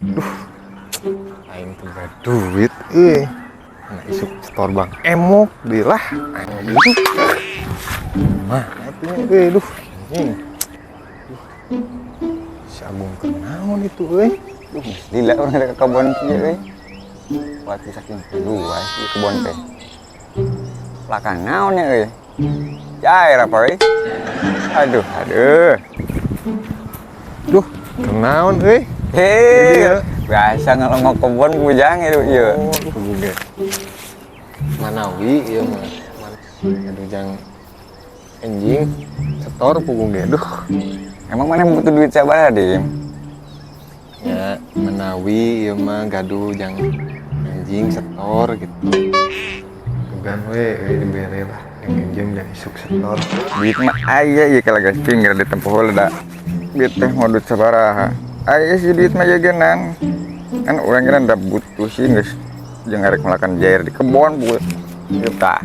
Duh, aing teu boga duit euy. Nah, isuk setor Bang Emok deui lah. Aing duit. Mah, atuh euy, duh. Anjing. Duh. Si Agung keur naon itu euy? Duh, lila urang ada ke kebon kieu euy. Waktu saking luas di kebon teh. Belakang naon ya euy? Cair apa euy? Aduh, aduh. Duh, keur naon euy? Hei, biasa ngelongok kebon bujang itu ieu. Oh, aduh ge. Manawi ieu mah. Aduh jang enjing setor puguh ge. Duh. Emang mana butuh duit sabaraha, Dim? Ya, manawi ieu mah gaduh jang enjing setor gitu. Bukan we euy dibere lah. Yang enjing jang isuk setor. Duit mah aya ieu kalau geus pinggir di tempo heula da. Duit teh mau duit sabaraha? Aya sih duit mah genan. Kan urang kira da butuh sih geus jeung arek melakukan jair di kebon bu. Ieu tah.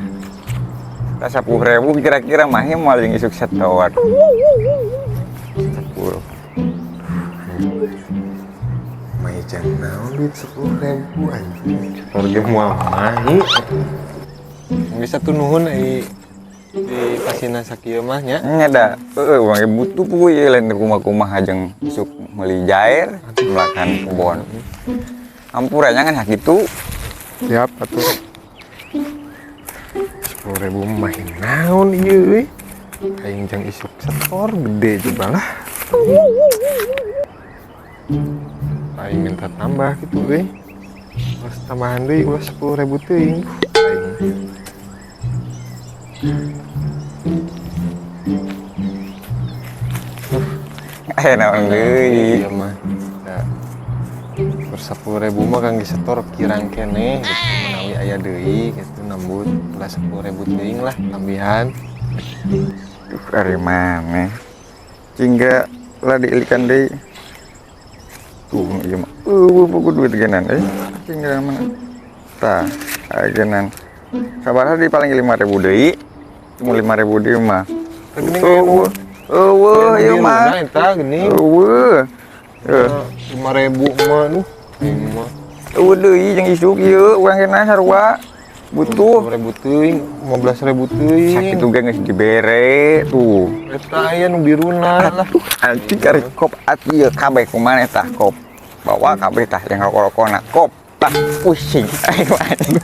Tah 10.000 kira-kira mah moal jeung isuk setor. 10. Mahi jang naon duit 10.000 anjing. Setor ge moal mahi. Geus atuh nuhun ai di pasina sakieu mah nya. Nya da, heeh urang ge butuh puguh ieu lain kumaha-kumaha jeung isuk meuli jair melakukan kebon. Hampura nya kan sakitu. Siap atuh. 10.000 mah naon ieu euy. Aing jang isuk setor gede juga lah. Aing minta tambah gitu euy. Ulah tambahan deui ulah 10.000 teuing. Aing. Aya naon deui. Iya mah. Da. Per 10.000 mah kangge setor kirang keneh gitu. Menawi aya deui gitu nambut ulah 10.000 teuing lah tambihan. Duh, ari maneh. Cingga lah diilikan deui. Tuh ieu mah. Eueuh puguh duit genan euy. Cingga mana? Tah, aya genan. Sabaraha di paling 5.000 deui. Cuma 5.000 deui mah. Eueuh. Eueuh ieu mah. Eta geuning. Eueuh. Heuh. 5.000 mah duh. Aing mah. Eueuh deui jeung isuk ieu urang kena sarua. Butuh. 10.000 teuing, 15.000 teuing. Sakitu ge geus dibere tuh. Eta aya nu biruna lah. Anjing kari kop atuh ieu kabeh kumaha tah kop. Bawa kabeh tah yang rokok-rokona kop. Tah pusing. Aing mah anjing.